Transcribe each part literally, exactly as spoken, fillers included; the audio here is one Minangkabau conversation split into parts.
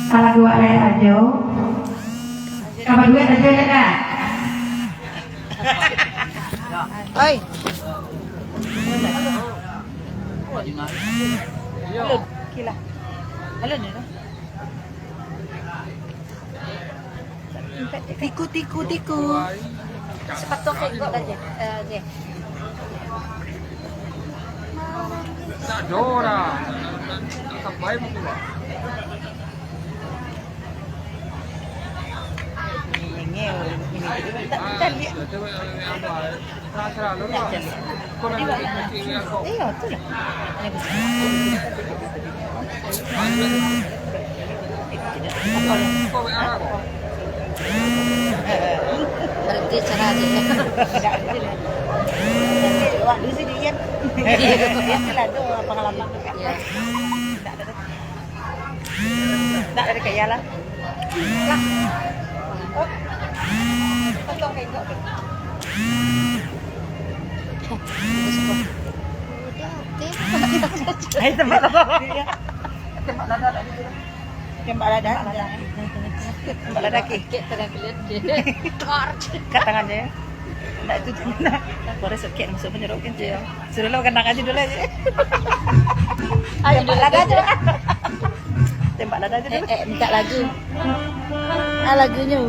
Salah duo lai ajo. Ka baduet ajo, yo dak? Oi. Halo, kila. Halo, ni. Tiku, tiku, tiku. Sepatu kek gok aja. Eh, oke. Ini, ini, ini. Tak, tak lihat. Iyo, tu lah. Berhenti cara aja, ya. Awak dulu sih, Dian. Biasalah tu, pengalaman tu kan. Iya. Tak ada kaya lah. Lah. Oh. Potong tengok tu. Hai, tembak lada. Tembak lada tadi tu. Tembak lada. Tembak lada, Ki. Kek tengah kelihatan. Kat tangan je. Ndak tu, tu, ndak. Baru sakit masuk penyerokin je. Sudah lah, kenang aja dulu aja. Ayo, tembak lada aja. Tembak lada aja dulu. Eh, eh, minta lagu. Ah, lagunya.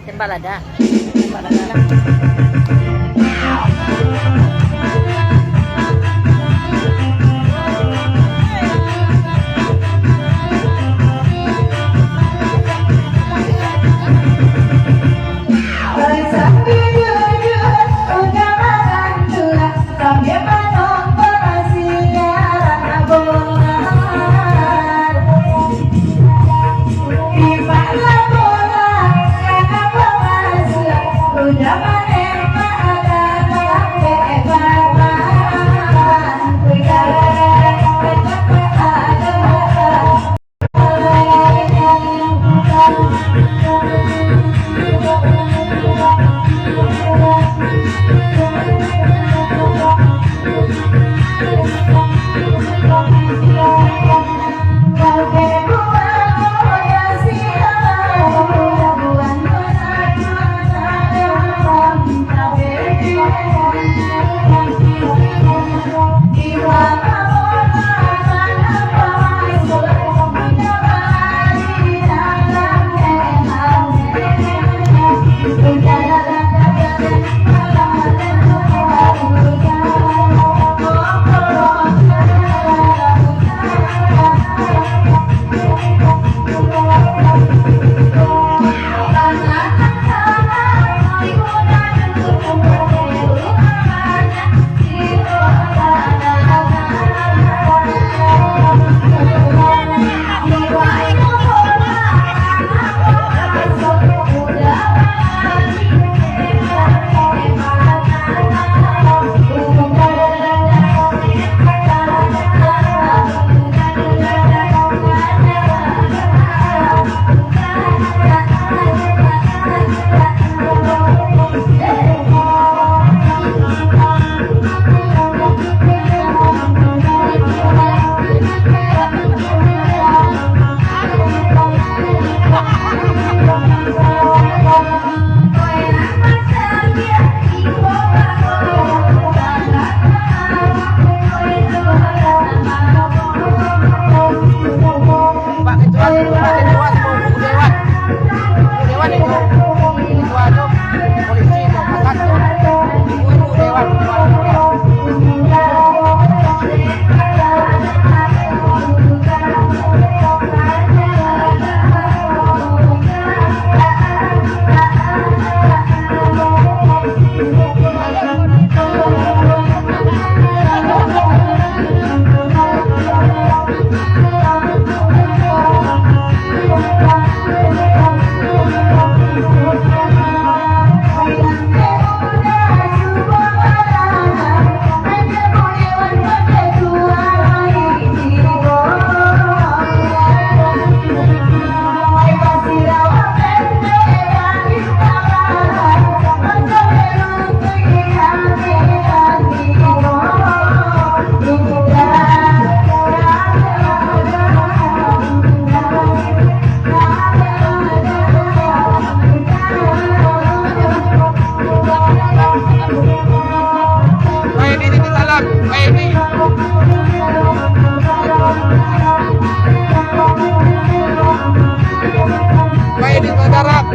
Tembak lada. Tembak lada lah. Baik, di Badarap.